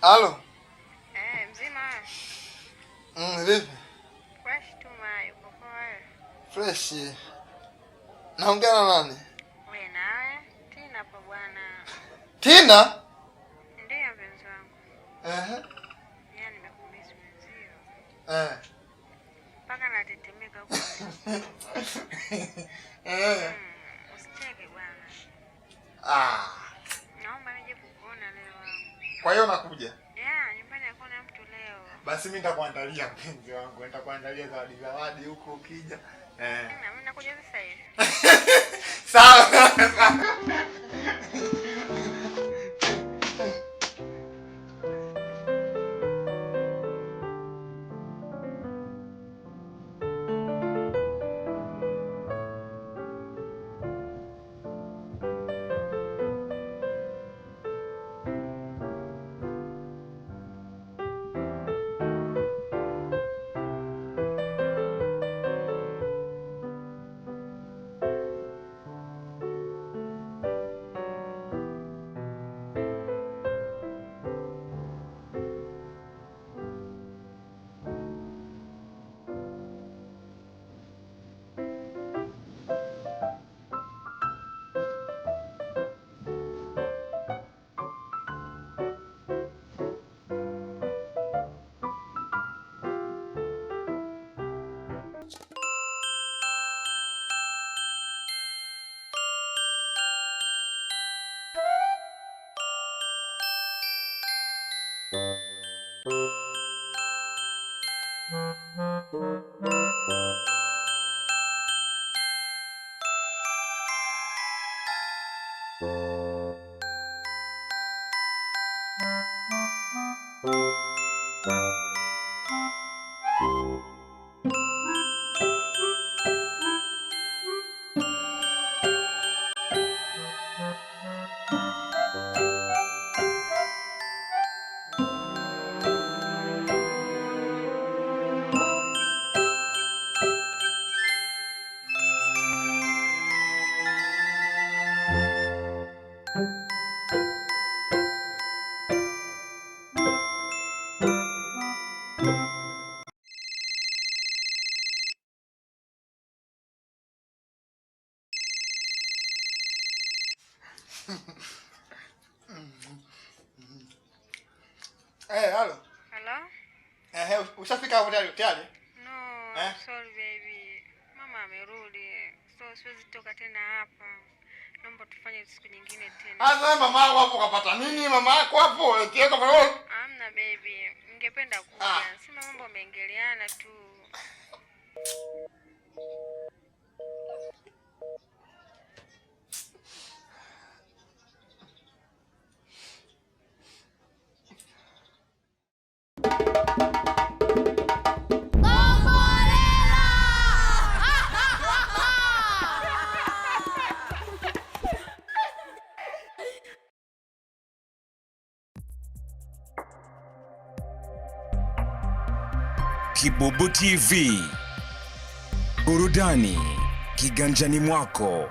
Halo. Mzima. Vipi? Fresh tu mayo, uko poa? Fresh. Naongea na nani? Wewe nawe? Tina hapo bwana. Tina? Ndiyo mpenzi wangu. Yaani nimekumisi mwenzio. Mpaka natetemeka huko. Usicheke bwana. Naomba nije kukuona leo wangu. Kwa hiyo nakuja? Yeah, nyumbani hakuna mtu leo. Basi mimi nitakuandalia mpenzi wangu, nitakuandalia zawadi zawadi huko ukija. Na mimi nakuja sasa hivi. Sawa. Halo. Hello? Ushafika hapo tayari? No, sorry baby. Mama amerudi. So siwezi toka tena hapa. Naomba tufanye siku nyingine tena. Sasa mama yako hapo kapata nini? Mama yako hapo etieka kwa Hamna baby. Ningependa kuja. Sema mambo yameingiliana tu. Kibubu TV, burudani kiganjani mwako.